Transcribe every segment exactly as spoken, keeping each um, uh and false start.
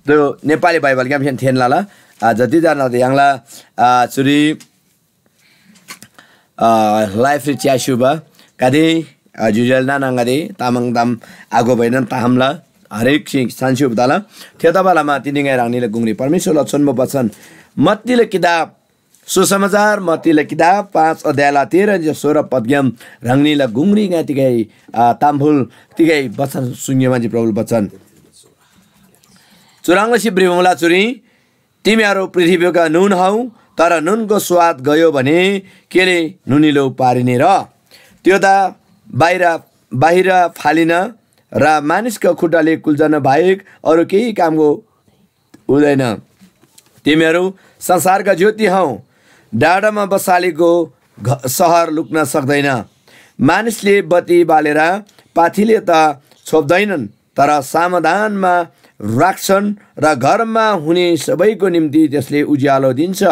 त्यो नेपाली बाइबलग्‍यामसेन थेःना लला। आ, जति जना य्‍हाङला, आ, चुरी, आ, live री च्‍यास्‍युबा गादे, आ, ज्‍योज्‍यो आले नाना आङागदे, तामाङ ताम आघोबैनोन तखम्‍ला, हरेक सिङ सान्‍स्‍युब तला। थेतबालमा तिनी ङाइ ह्राङनीला गुङरी परमेश्‍वरला छोन्‍बो बचन मत्तीला किताब सुसमाचार मत्तीला किताब पाँच अध्यायला तेह्र जे सोह्र पदग्‍याम ह्राङनीला गुङरी ङाइ तिगै, आ, तामफुल तिगै बचन सुङ्‌गे मान्छे प्रभुल बचन। चुह्रङ् लसी भ्रिमुला चुरी, तिमीहरू पृथ्वीका नुन हौ, तर नुनको स्वाद गयो भने केले नुनिलो पारिने र? त्यो त बाहिर, बाहिर फालिन र मानिसको खुट्टाले कुल्‍चन बाहेक अरू केही कामको हुँदैन। तिमीहरू संसारका ज्योति हौ। डाँडामा बसालेको घ-, सहर लुक्न सक्दैन। मानिसले बत्ती बालेर पाथीले त छोप्दैनन्, तर सावधानमा राख्छन् र घरमा हुने सबैको निम्ति त्यसले उज्यालो दिन्छ।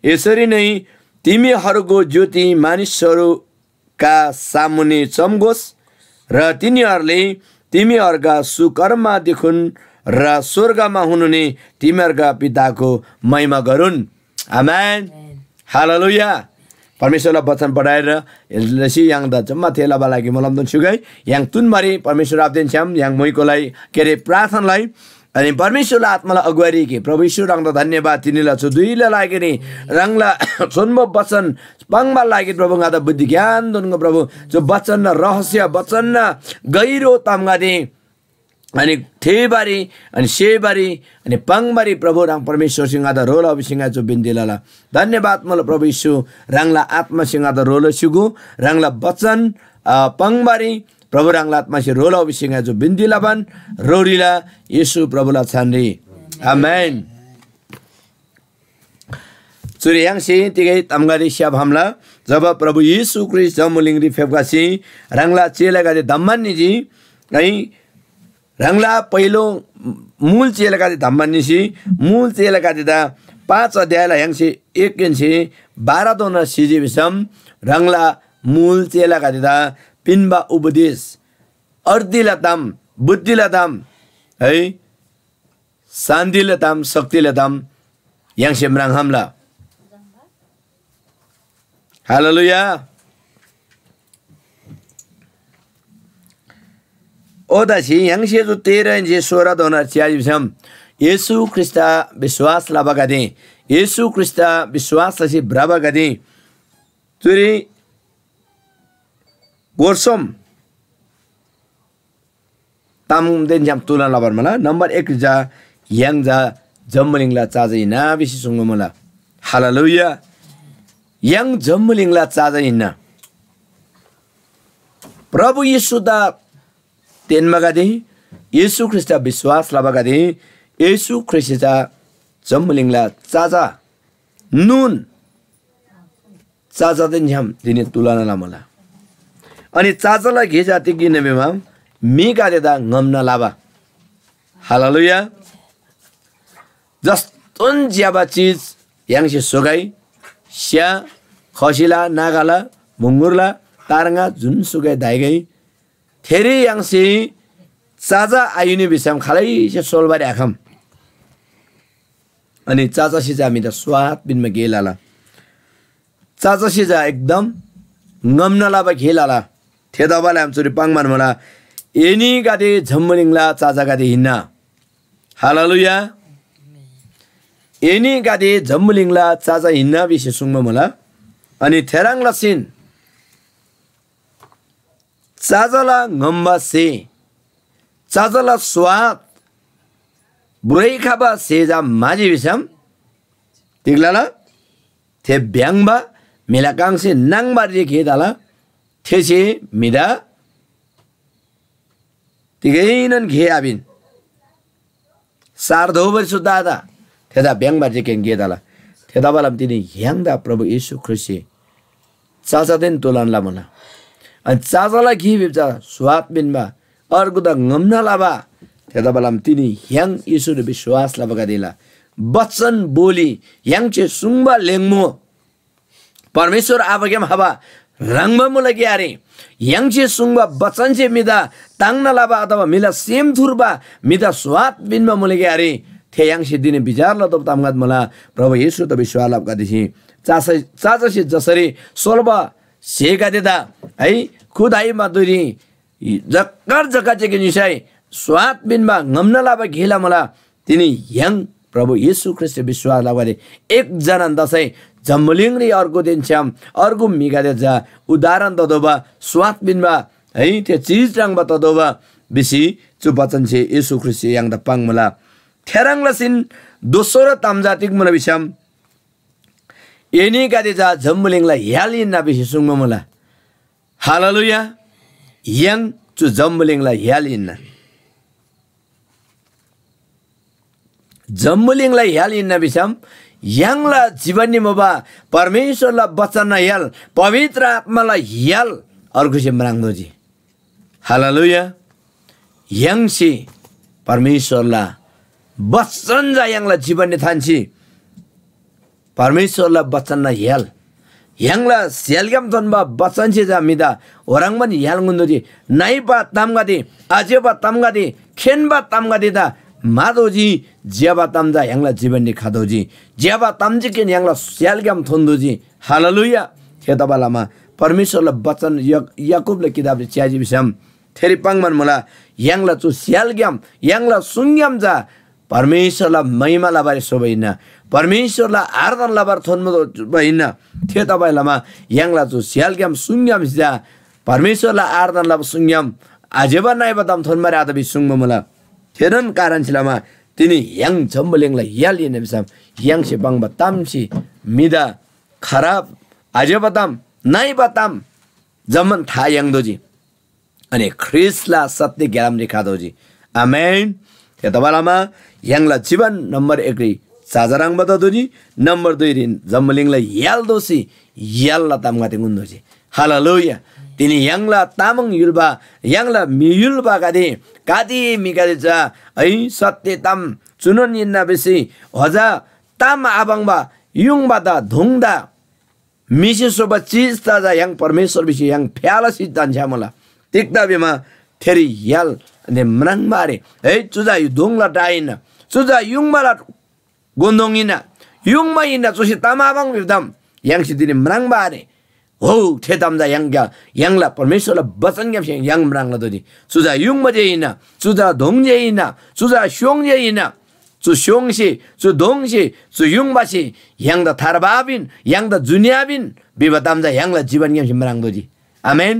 यसरी नै तिमीहरूको ज्योति मानिसहरू का सामुन्‍ने चम्‍गोस् र तिनीहरूले तिमीहरूका सुकर्म देखुन् र स्‍वर्गमा हुनुहुने तिमीहरूका पिताको महिमा गरून्। आमेन। आमेन। हालेलुया। परमेश्‍वरला बचन पढाएर लसी य्‍हाङदा जम्‍मा थेःलबा लागि मोलमदेन स्‍युगै य्‍हाङ तुन्‍बारी परमेश्‍वर आबादेन छ्‌याम य्‍हाङ मुइकोलाई, के अरे, प्रार्थनालाई अनि परमेश्‍वरला आत्‍माला अगुवारी गे प्रभु येशू ह्राङदा धन्‍यवाद तिनीला चु धुइला लागिरी ह्राङला छोन्‍बो बचन पाङ्बा लागिरी प्रभु ङादा बुद्धि ज्ञान दोन्‍गो प्रभु। चु बचन न रहस्य बचन न गहिरो तामगदे अनि थेबारी अनि सेबारी अनि पाङ्बारी प्रभु ह्राङ परमेश्‍वरसे ङादा ह्रो लबा भिसी ङा चु बिन्‍ती लला। धन्‍यवाद मुला प्रभु येशू, ह्राङला आत्‍मासे ङादा ह्रो लस्‍युगु, ह्राङला बचन, अ, पाङ्बारी प्रभु ह्राङला आत्‍मासे ह्रो लउ भिसी ङा चु बिन्‍ती लबान रोरीला येशू प्रभुला छानरी। आमेन। चुरी य्‍हाङसे तिगै तामगदे स्‍याफामला, जब प्रभु येशू ख्रीष्‍ट जम्‍बुलिङरी फेप्‍खसी ह्राङला चेलागदे धम्‍मान निजी, है, ह्राङला पहिलो मुल चेलागदे धम्‍मान निसी मुल चेलागदेदा पाँच अध्यायला य्‍हाङसे एकहेन्‍से बाह्रधोना सिजी भिसम ह्राङला मुल चेलागदेदा पिन्‍बा उपदेश, अर्तीला ताम, बुद्धिला ताम, है, शान्‍तिला ताम, शक्तिला ताम य्‍हाङसे म्राङ्‌खम्‍ला। हालेलुया। ओदासी य्‍हाङसे चु तेह्रहेन्‍से सोह्रधोना च्‍याजी भिसम येशू ख्रीष्‍टदा विश्‍वास लबागदे, येशू ख्रीष्‍टदा विश्‍वास लसी भ्रबागदे चुरी गोर सोम तामदेन छ्‌याम तुलना लबान मुला। नम्‍बर एक चा य्‍हाङ चा जम्‍बुलिङला चाजा हिन्‍ना भिसी सुङ्बा मुला। हालेलुया। य्‍हाङ जम्‍बुलिङला चाजा हिन्‍ना। प्रभु येशूदा तेन्‍बागदे, येशू ख्रीष्‍टदा विश्‍वास लबागदे, येशू ख्रीष्‍ट चा जम्‍बुलिङला चाजा नुन चाचादेन छ्‌याम तिनी तुलना लमुला। अनि चाचाला गे चा तिग हिन्‍ना भिमा म्‍हिगदेदा ङम्‍ना लबा। हालेलुया। जस्तोन ज्‍यबा चिज य्‍हाङसे स्‍होगै, स्‍या, खसीला, नागाला, म्‍हुङगुरला, तार्ङा, जुनसुकै दाइगै, थेरी य्‍हाङसे चाचा आयुनी भिसम खालैसे सोल्‍बारी आखम। अनि चाचासे चा म्‍हिदा स्वाद पिन्‍बा गे लला। चाचासे चा एकदम ङम्‍ना लबा गे लला। थेतबाले आम चुरी पाङ्‌बान मुला, एनीगदे जम्‍बुलिङला चाचागदे हिन्‍ना। हालेलुया। एनीगदे जम्‍बुलिङला चाचा हिन्‍ना भिसी सुङ्बा मुला। अनि थेह्रङ् लसीन चाचाला ङम्‍बा स्‍हे, चाचाला स्वाद, भ्रुइ खबा स्‍हे चा म्‍हाजी भिसम तिग लला? थे भ्‍याङ्‍बा म्‍हिला काङसे नाङ्बारी जे गे तला, थेसे म्‍हिदा तिगैनोन गे आपिन। सार दोबारी सुद्धा आत, थेदा भ्‍याङ्‍बारी जे गेङ गे तला। थेतबालम तिनी य्‍हाङदा प्रभु येशू ख्रीष्‍टसे चाचादेन तुलन लमुला। अनि चाचाला गे भिब चा स्वाद पिन्‍बा, अर्गुदा ङम्‍ना लबा। थेतबालम तिनी य्‍हाङ येशूरी विश्‍वास लबागदेला बचन बोली य्‍हाङसे सुङ्बा ल्‍हेङ्मो परमेश्‍वर आबाग्‍याम खबा ह्रङ्‌बा मुला कि आरे? य्‍हाङसे सुङ्बा बचनसे म्‍हिदा ताङ्ना लबा अथवा म्‍हिला सेम थुर्बा, म्‍हिदा स्वाद पिन्‍बा मुला कि आरे? थे य्‍हाङसे दिने विचार लतोःबा तामगदे मुला। प्रभु येशूदा विश्‍वास लबागदेसे चाचा चाचासे जसरी सोल्‍बा स्‍हेगदेदा है खुदाइ माधुरी जक्‍कर जक्‍कर चेके निसाइ स्वाद पिन्‍बा ङम्‍ना लबा गे लमुला। तिनी य्‍हाङ प्रभु येशू ख्रीष्‍टसे विश्‍वास लबागदे एक जनान तसै जम्‍बुलिङरी अर्गुदेन छ्‌याम अर्गु म्‍हिगदे चा उदाहरण ततोःबा, स्वाद पिन्‍बा है थे चिज ह्रङ्‌बा ततोःबा भिसी चु बचनसे येशू ख्रीष्‍टसे य्‍हाङदा पाङ्‌मुला। थेह्रङ् लसीन दोस्रो ताम चा तिग मुला भिसम, एनीगदे चा जम्‍बुलिङला य्‍हाल हिन्‍ना भिसी सुङ्बा मुला। हालेलुया। य्‍हाङ चु जम्‍बुलिङला य्‍हाल हिन्‍ना। जम्‍बुलिङला य्‍हाल हिन्‍ना भिसम य्‍हाङला जीवनरी मुबा परमेश्‍वरला बचनना य्‍हाल, पवित्र आत्‍माला य्‍हाल अर्गुसे म्राङ्तोःजी। हालेलुया। य्‍हाङसे परमेश्‍वरला बचन चा य्‍हाङला जीवनरी थान्‍सी परमेश्‍वरला बचनना य्‍हाल। य्‍हाङला स्‍य्‍हालग्‍याम थोन्‍बा बचनसे चा म्‍हिदा ओह्रङ्बान य्‍हाल ङुन्‍तोःजी। नइबा तामगदे, आज्‍यबा तामगदे, खेन्‍बा तामगदेदा म्‍हातोःजी। ज्‍यबा ताम चा य्‍हाङला जीवनरी खतोःजी। ज्‍यबा ताम जेकेन य्‍हाङला स्‍य्‍हालग्‍याम थोन्‍तोःजी। हालेलुया। थेतबालमा परमेश्‍वरला बचन या-, याकूबला किताबरी च्‍याजी भिसम थेरी पाङ्‌बान मुला, य्‍हाङला चु स्‍य्‍हालग्‍याम, य्‍हाङला सुङग्‍याम चा परमेश्‍वरला महिमा लबारी स्‍होबा हिन्‍ना, परमेश्‍वरला आराधना लबारी थोन्‍बा हिन्‍ना। थेतबासेलमा य्‍हाङला चु स्‍य्‍हालग्‍याम सुङग्‍यामसे चा परमेश्‍वरला आराधना लबा सुङग्‍याम आज्‍यबा नइबा ताम थोन्‍बारी आत भिसी सुङ्बा मुला। थेनोन कारणसे लमा तिनी य्‍हाङ जम्‍बुलिङला य्‍हाल हिन्‍ना भिसम य्‍हाङसे पाङ्बा तामसे म्‍हिदा खराब, आज्‍यबा ताम, नइबा ताम जम्‍मान था याङ्तोःजी। अनि ख्रीष्‍टला सत्‍य ग्‍यालामरी खतोःजी। आमेन। थेतबालमा य्‍हाङला जीवन नम्‍बर एकरी चाजा ह्रङ्‌बा ततोःजी, नम्‍बर दुईरी जम्‍बुलिङला य्‍हाल दोसी य्‍हालला तामगदे ङुन्‍तोःजी। हालेलुया। तिनी य्‍हाङला तामाङ य्‍हुल्‍बा, य्‍हाङला म्‍हि य्‍हुल्‍बागदे, गाते म्‍हिगदे चा है सत्‍य ताम चुनोन हिन्‍ना भिसी होजा ताम आपाङ्बा युङबादा धुङदा म्‍हिसे स्‍होबा चिजदा चा य्‍हाङ परमेश्‍वर भिसी य्‍हाङ फ्‍या लसी धन्‍छ्‌यामुला। तिग्‍दा भिमा थेरी य्‍हाल म्राङ्बा आरे। है, चु चा धुङला टा हिन्‍ना, चु चा युङबाला गोन्‍दोङ हिन्‍ना, युङबा हिन्‍ना, चुसे तमाबाङ भिबा ताम य्‍हाङसे तिनी म्राङ्बा आरे। हो, थे ताम चा य्‍हाङ, य्‍हाङला परमेश्‍वरला बचनग्‍यामसे य्‍हाङ म्राङ्ला दोजी। चु चा युङबा जे हिन्‍ना, चु चा धोङ जे हिन्‍ना, चु चा स्‍योङ जे हिन्‍ना। चु स्‍योङसे, चु दोङसे, चु युङबासे य्‍हाङदा थार्बा पिन, य्‍हाङदा जुनिया पिन भिबा ताम चा य्‍हाङला जीवनग्‍यामसे म्राङ्तोःजी। आमेन।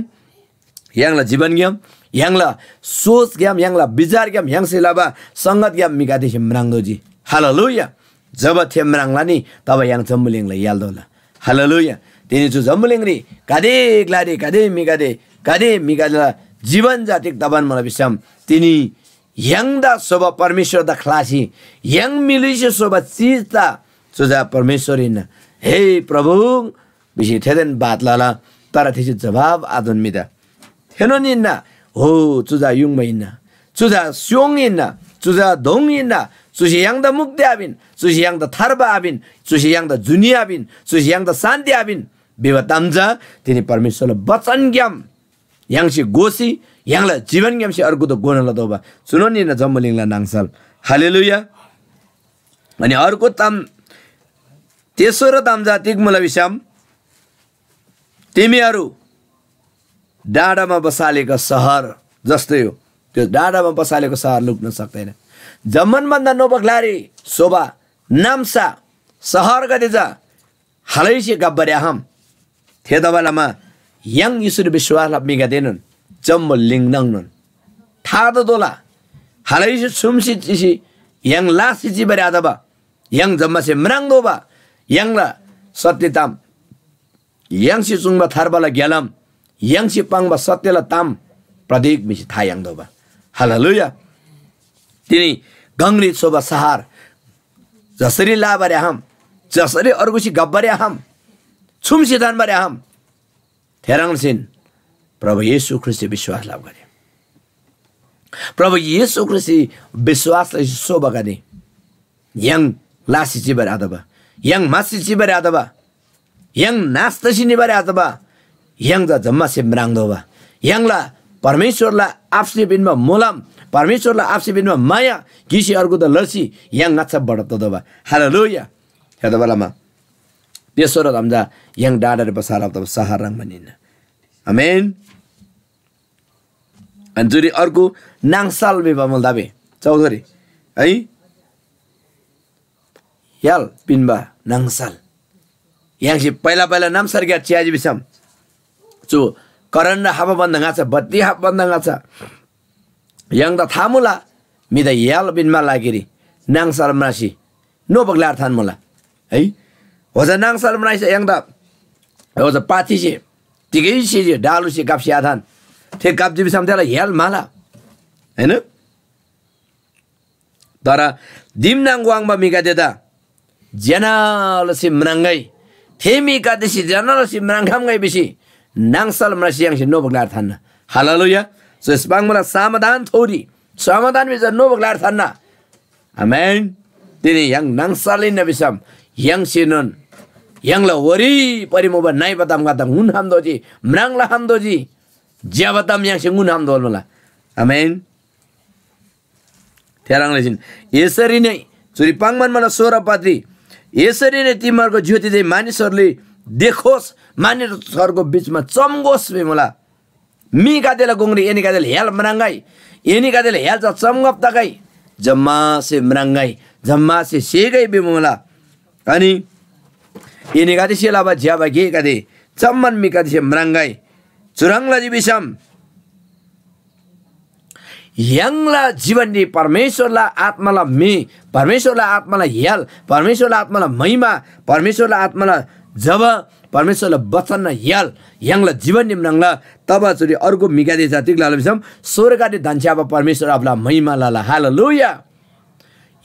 य्‍हाङला जीवनग्‍याम, य्‍हाङला सोचग्‍याम, य्‍हाङला विचारग्‍याम, य्‍हाङसे लबा संगतग्‍याम म्‍हिगदेसे म्राङ्तोःजी। हालेलुया। जब थे म्राङ्ला नि, तब य्‍हाङ जम्‍बुलिङला य्‍हाल दोला। हालेलुया। तिनी चु जम्‍बुलिङरी गाते ग्‍लारी गाते म्‍हिगदे, गाते म्‍हिगदेला जीवन चा तिग तबान मुला भिसम, तिनी य्‍हाङदा स्‍होबा परमेश्‍वरदा ख्‍लासी य्‍हाङ मिलुइसे स्‍होबा चिजदा चु चा परमेश्‍वर हिन्‍ना। हे प्रभु भिसी थेदेन बात लला, तर थेसे जवाब आतोन्‍मीदा। थेनोन हिन्‍ना, हो, चु चा युङबा हिन्‍ना, चु चा स्‍योङ हिन्‍ना, चु चा दोङ हिन्‍ना, चुसे य्‍हाङदा मुक्ति आपिन, चुसे य्‍हाङदा थार्बा आपिन, चुसे य्‍हाङदा जुनी आपिन, चुसे य्‍हाङदा शान्‍ति आपिन भिबा ताम चा तिनी परमेश्‍वरला बचनग्‍याम य्‍हाङसे घोसी य्‍हाङला जीवनग्‍यामसे अर्गुदा घोना लतोःबा चुनोन हिन्‍ना जम्‍बुलिङला नाङसल। हालेलुया। अनि अर्को ताम, तेस्रो ताम चा तिग मुला भिसम, तिमीहरू डाँडामा बसालेको सहर जस्तै हो। त्यो डाँडामा बसालेको सहर लुक्न सक्दैन। जम्‍मान भन्दा नोबा ग्‍लारी शोभा नाम्‍सा सहरगदे चा खालैसे घप्‍बारी आखम। थेतबालमा य्‍हाङ येशूरी विश्‍वास लबा म्‍हिगदेएनोन जम्‍बुलिङ नाङनोन थार्बा तोःला। खालैसे छुम्‍सी चिसी य्‍हाङ लासी चिबारी आतबा, य्‍हाङ जम्‍मासे म्राङ्तोःबा य्‍हाङला सत्‍य ताम, य्‍हाङसे चुङ्बा थार्बाला ग्‍यालाम, य्‍हाङसे पाङ्बा सत्‍यला ताम प्रत्येक म्‍हिसे था याङ्तोःबा। हालेलुया। तिनी गङरी छ्‌योबा शहर जसरी लाबारी आखम, जसरी अर्गुसे घप्‍बारी आखम, छुम्‍सी थान्‍बारी आखम, थेह्रङ्सीन प्रभु येशू ख्रीष्‍टसे विश्‍वास लबागदे, प्रभु येशू ख्रीष्‍टसे विश्‍वास लसी सोबागदे, य्‍हाङ लासी चिबारी आतबा, य्‍हाङ म्‍हासी चिबारी आतबा, य्‍हाङ नाश तसी निबारी आतबा, य्‍हाङ चा जम्‍मासे म्राङ्तोःबा, य्‍हाङला परमेश्‍वरला आबासे पिन्‍बा मोलम, परमेश्‍वरला आबासे पिन्‍बा माया गिसी अर्गुदा लसी य्‍हाङ ङाच्‍छा बढब ततोःबा। हालेलुया। थेतबालमा तेस्‍सोरा धम्‍जा य्‍हाङ डाँडारी बसारब तबा शहर ह्रङ्‌बान हिन्‍ना। आमेन। अनि चुरी अर्को नाङसल भिबा मुल दाबे चौधरी है, य्‍हाल पिन्‍बा नाङसल। य्‍हाङसे पहिला पहिला नाम्‍सारग्‍यार च्‍याजी भिसम चु करन्‍ट हाबा भन्‍दा ङाच्‍छा, बत्ती हाबा भन्‍दा ङाच्‍छा य्‍हाङदा था मुला, म्‍हिदा य्‍हाल पिन्‍बा लागिरी नाङसल म्रासी नोबा ग्‍लार थान्‍मुला है। ओजा नाङसल म्राइसे य्‍हाङदा ओजा पाथीसे तिगै सिजी, डालुसे गाप्‍सी आथान। थे गाप्‍जी भिसम थेला य्‍हाल म्‍हाला, हैन? तर दिम नाङ वाङ्बा म्‍हिगदेदा ज्‍यना लसी म्राङ्‍गै, थे म्‍हिगदेसे ज्‍यना लसी म्राङ्‌खम्‍गै भिसी नाङसल म्रासी य्‍हाङसे नोबा ग्‍लार थान्‍ना। हालेलुया। चु स्‍पाङ्‌बाला समाधान थोरी, समाधान भिजा नोबा ग्‍लार थान्‍ना। आमेन। तिनी य्‍हाङ नाङसल हिन्‍ना भिसम य्‍हाङसेनोन य्‍हाङला वरिपरि मुबा नइबा तामगदे ङुन हाम दोजी, म्राङ्ला हाम दोजी, ज्‍यबा ताम य्‍हाङसे ङुन हाम दोल मुला। आमेन। थेह्रङ् लसीन यसरी नै चुरी पाङ्‌बान मुला सोह्र पत्री, यसरी नै तिमीहरूको ज्योति चाहिँ मानिसहरूले देखोस्, मानिसहरूको बिचमा चम्कोस् भिमुला। म्‍हिगदेला गुङरी एनीगदेला य्‍हाल म्राङ्‍गै, एनीगदेला य्‍हाल चा चम्‍गब तगै, जम्‍मासे म्राङ्‍गै, जम्‍मासे सेगै भिमुला। अनि एनीगदेसे लबा ज्‍यबा गेगदे जम्‍मान म्‍हिगदेसे म्राङ्‍गै। चुह्रङ् लजी भिसम य्‍हाङला जीवनरी परमेश्‍वरला आत्‍माला म्‍हि, परमेश्‍वरला आत्‍माला य्‍हाल, परमेश्‍वरला आत्‍माला महिमा, परमेश्‍वरला आत्‍माला जब परमेश्‍वरला वचनना य्‍हाल य्‍हाङला जीवनरी म्राङ्ला, तब चुरी अर्गु म्‍हिगदे चा तिग लला भिसम स्‍वर्गरी धन्‍छ्‌याबा परमेश्‍वर आबाला महिमा लला। हालेलुया।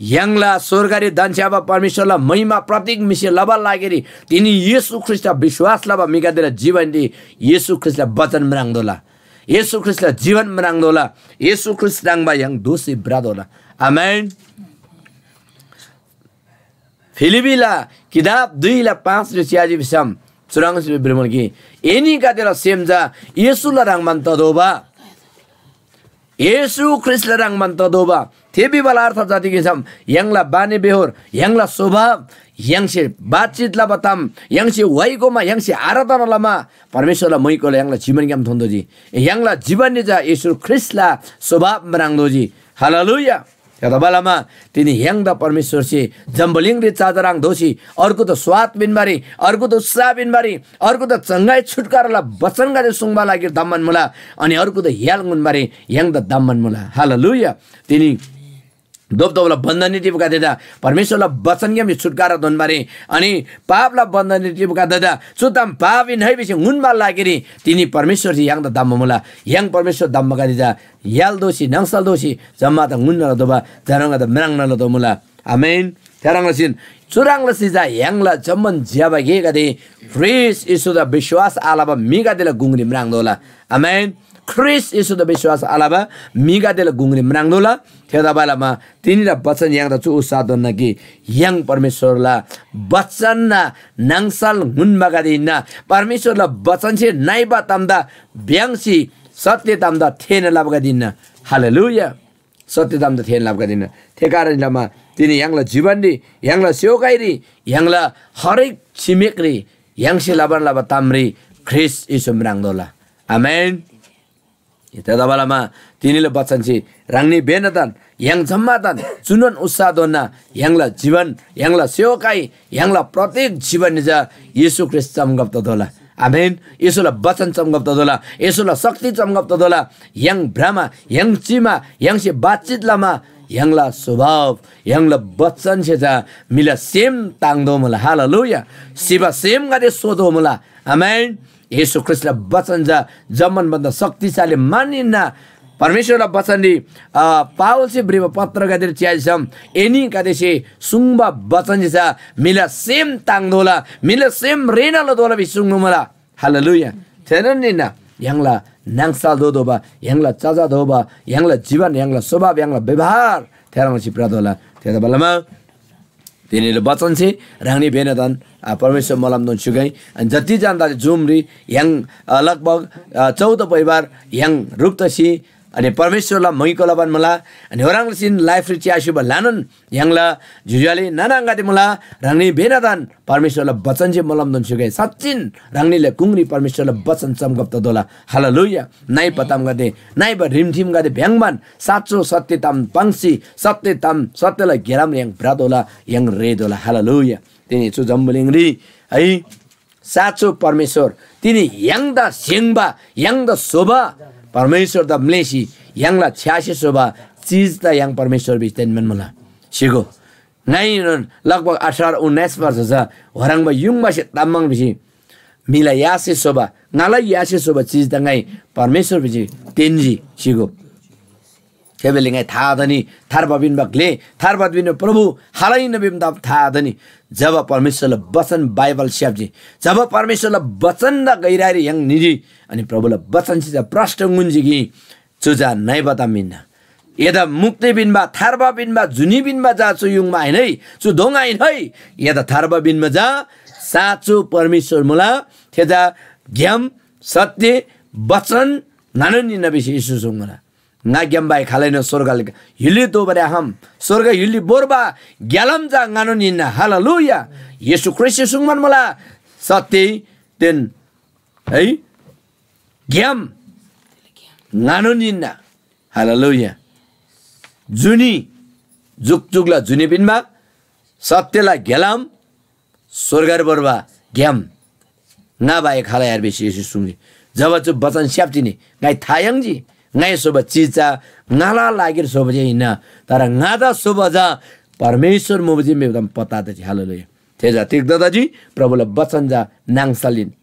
य्‍हाङला स्‍वर्गरी धन्‍छ्‌याबा परमेश्‍वरला महिमा प्रतीक म्‍हिसे लबा लागिरी तिनी येशू ख्रीष्‍टदा विश्‍वास लबा म्‍हिगदेला जीवनरी येशू ख्रीष्‍टला वचन म्राङ्तोःला। येशू ख्रीष्‍टला जीवन म्राङ्तोःला। येशू ख्रीष्‍ट ह्रङ्‌बा य्‍हाङ दोःसी भ्रतोःला। आमेन। फिलिप्‍पीला किताब दुईला पाँचरी च्‍याजी भिसम चुह्रङ् भ्रिमुला कि एनीगदेला सेम चा येशूला ह्रङ्‌बान ततोःबा। येशू ख्रीष्‍टला ह्रङ्‌बान ततोःबा। थे भिबाला अर्थ चा तिग भिसम य्‍हाङला बानीबेहोर, य्‍हाङला स्वभाव, य्‍हाङसे बातचित लबा ताम, य्‍हाङसे वाइ गोमा, य्‍हाङसे आराधना लमा परमेश्‍वरला मैकोला य्‍हाङला जीवनग्‍याम थोन्‍तोःजी। य्‍हाङला जीवनरी चा येशू ख्रीष्‍टला स्वभाव म्राङ्तोःजी। हालेलुया। थेतबालमा तिनी य्‍हाङदा परमेश्‍वरसे जम्‍बुलिङरी चजा ह्रङ् दोसी अर्गुदा स्वाद पिन्‍बारी, अर्गुदा उत्साह पिन्‍बारी, अर्गुदा चङ्‍गाइ छुटकाराला बचनगदे सुङ्बा लागिर धम्‍मान मुला, अनि अर्गुदा य्‍हाल ङुन्‍बारी य्‍हाङदा धम्‍मान मुला। हालेलुया। तिनी धोपधोपला बन्‍धनरी टिबगदेदा परमेश्‍वरला बचनग्‍यामसे छुटकारा दोन्‍बारी, अनि पापला बन्‍धनरी टिबगदेदा चु ताम पाप हिन्‍ना भिसी ङुन्‍बा लागिरी तिनी परमेश्‍वरसे य्‍हाङदा धम्‍बा मुला। य्‍हाङ परमेश्‍वर धम्‍बागदे चा य्‍हाल दोसी, नाङसल दोसी जम्‍मादा ङुन्‍ना लतोःबा, जम्‍मादा म्राङ्ना लतोःमुला। आमेन। थेह्रङ् लसीन चुह्रङ् लसी चा य्‍हाङला जम्‍मान ज्‍यबा गेगदे ख्रीष्‍ट येशूदा विश्‍वास आलबा म्‍हिगदेला गुङरी म्राङ्तोःला। आमेन। ख्रीष्‍ट येशूदा विश्‍वास आलबा म्‍हिगदेला गुङरी म्राङ्तोःला। थेतबालमा तिनीला बचन य्‍हाङदा चु उत्साह दोन्‍ना कि य्‍हाङ परमेश्‍वरला बचनना नाङसल ङुन्‍बागदे हिन्‍ना। परमेश्‍वरला बचनसे नइबा तामदा भ्‍याङ्‍सी सत्‍य तामदा थेःना लबागदे हिन्‍ना। हालेलुया। सत्‍य तामदा थेःना लबागदे हिन्‍ना। थे कारण लमा तिनी य्‍हाङला जीवनरी, य्‍हाङला सेवकाईरी, य्‍हाङला हरेक छिमेकरी य्‍हाङसे लबान लबा तामरी ख्रीष्‍ट येशू म्राङ्तोःला। आमेन। थेतबालमा तिनीला बचनसे ह्राङनी बेनादन य्‍हाङ जम्‍मादान चुनोन उत्साहधोना य्‍हाङला जीवन, य्‍हाङला सेवकाई, य्‍हाङला प्रत्येक जीवनरी चा येशू ख्रीष्‍ट चमगब ततोःला। आमेन। येशूला बचन चमगब ततोःला, येशूला शक्ति चमगब ततोःला। य्‍हाङ भ्रमा, य्‍हाङ चिमा, य्‍हाङसे बातचित लमा य्‍हाङला स्वभाव, य्‍हाङला बचनसे चा म्‍हिला सेम ताङ्तोःमुला। हालेलुया। सिबा सेमगदे सोतोःमुला। आमेन। येशू ख्रीष्‍टला बचन चा जम्‍मान भन्‍दा शक्तिशाली मान हिन्‍ना। परमेश्‍वरला बचनरी, अ, पावलसे भ्रिबा पत्रगदेरी च्‍याजीसम एनीगदेसे सुङ्बा बचनसे चा म्‍हिला सेम ताङ्तोःला, म्‍हिला सेम रेना लतोःला भिसी सुङ्बा मुला। हालेलुया। थेनोन हिन्‍ना य्‍हाङला नाङसल दोतोःबा, य्‍हाङला चजा दोबा, य्‍हाङला जीवन, य्‍हाङला स्वभाव, य्‍हाङला व्यवहार थेह्रङ् लसी भ्रतोःला। थेतबालमा तिनीले बचनसे ह्राङनी भेनदन, आ, परमेश्‍वर मोलमदोन स्‍युगै। अनि जति जान्‍दा जुमरी य्‍हाङ, आ, लगभग, आ, चौध परिवार य्‍हाङ ह्रुप तसी, अनि परमेश्‍वरला महिको लबान मुला। अनि ओह्रङ् लसीन लाइफरी च्‍यास्‍युबा ल्‍हानान य्‍हाङला ज्‍योज्‍यो आले नाना आङागदे मुला। ह्राङनी भेनदन परमेश्‍वरला बचनसे मोलमदोन स्‍युगै। साँच्‍चिन ह्राङनीले कुङरी परमेश्‍वरला बचन चमगब ततोःला। हालेलुया। नइबा तामगदे, नइबा रिमठिमगदे भ्‍याङ्बान साँचो सत्‍य ताम पाङ्सी, सत्‍य ताम, सत्‍यला घेराम य्‍हाङ भ्रतोःला, य्‍हाङ रेतोःला। हालेलुया। तिनी चु जम्‍बुलिङरी है, साँचो परमेश्‍वर, तिनी य्‍हाङदा स्‍य्‍हङ्बा, य्‍हाङदा स्‍होबा परमेश्‍वरदा म्‍लेःसी य्‍हाङला छ्‌यासे स्‍होबा चिजदा य्‍हाङ परमेश्‍वर भिसी तेन्‍बान मुला। सिगो। ङाइनोन लगभग अठार उन्नाइस वर्ष छ, ह्रङ्बा युङबासे ताम्‍बाङ भिसी म्‍हिला यासे स्‍होबा, ङाला यासे स्‍होबा चिजदा ङाइ परमेश्‍वर भिसी तेन्‍जी। सिगो। थेबेले ङाइ था आतनी थार्बा पिन्‍बा ग्‍ले, थार्बा पिन्‍बा प्रभु खालैन भिम ताम था आतनी। जब परमेश्‍वरला बचन बाइबल स्‍याप्‍जी, जब परमेश्‍वरला बचनदा गहिराइरी य्‍हाङ निजी, अनि प्रभुला बचनसे चा प्रष्ट ङुन्‍जी कि चु चा नइबा ताम हिन्‍ना। एदा मुक्ति पिन्‍बा, थार्बा पिन्‍बा, जुनी पिन्‍बा चा चु युङमा आहिन है, चु दोङ आहिन है। एदा थार्बा पिन्‍बा चा साँचो परमेश्‍वर मुला। थे चा ग्‍याम, सत्‍य, बचन ङानोन हिन्‍ना भिसी येशू सुङ्मुला। ङाग्‍याम बाहेक खालैनोन स्‍वर्गला य्‍हुलरी तोबारी आखम। स्‍वर्ग य्‍हुलरी भोर्बा ग्‍यालाम चा ङानोन हिन्‍ना। हालेलुया। येशू ख्रीष्‍टसे सुङ्बान मुला, सत्‍यदेन है ग्‍याम ङानोन हिन्‍ना। हालेलुया। जुनी, जुकजुकला जुनी पिन्‍बा, सत्‍यला ग्‍यालाम, स्‍वर्गरी भोर्बा ग्‍याम ङा बाहेक खालै आरे भिसी येशूसे सुङ्जी। जब चु बचन स्‍याप्‍जी नि, ङाइ था याङ्जी, ङाइ स्‍होबा चिज चा ङाला लागिरी स्‍होबा जे हिन्‍ना, तर ङादा स्‍होबा चा परमेश्‍वर मुबा जे भिबा ताम पत्ता तजी। हालेलुया। थे चा तिग्‍दा तजी? प्रभुला बचन चा नाङसल हिन्‍ना।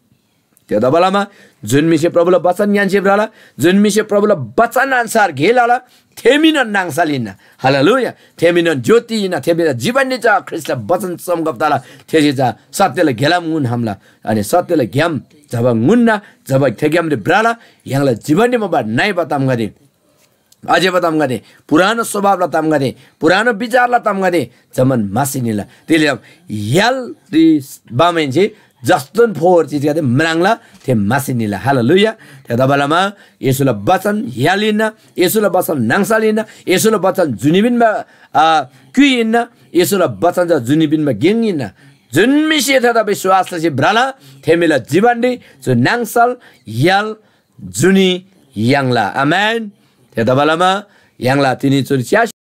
थेतबालमा जुन म्‍हिसे प्रभुला बचन ङ्‌यान्‍सी भ्रला, जुन म्‍हिसे प्रभुला बचन अन्‍सार गे लला, थे म्‍हिनोन नाङसल हिन्‍ना। हालेलुया। थे म्‍हिनोन ज्‍योति हिन्‍ना, थे म्‍हिला जीवनरी चा ख्रीष्‍टला बचन चमगब तला। थेसे चा सत्‍यला ग्‍यालाम ङुन हामला। अनि सत्‍यला ग्‍याम जब ङुन्‍ना, जब थे ग्‍यामरी भ्रला, य्‍हाङला जीवनरी मुबा नइबा तामगदे, अज्‍यबा तामगदे, पुरानो स्वभावला तामगदे, पुरानो विचारला तामगदे जम्‍मान म्‍हासी निला। तिले य्‍हालरी बामहेन्‍से जस्तोन फोहोर चिजगदे म्राङ्ला, थे म्‍हासी निला। हालेलुया। थेतबालमा येशूला बचन य्‍हाल हिन्‍ना, येशूला बचन नाङसल हिन्‍ना, येशूला बचन जुनी पिन्‍बा, आ, क्‍युइ हिन्‍ना, येशूला बचन चा जुनी पिन्‍बा गेङ हिन्‍ना। जुन म्‍हिसे थेदा विश्‍वास लसी भ्रला, थे म्‍हिला जीवनरी चु नाङसल य्‍हाल जुनी याङ्ला। आमेन। थेतबालमा य्‍हाङला तिनी चुरी च्‍यासी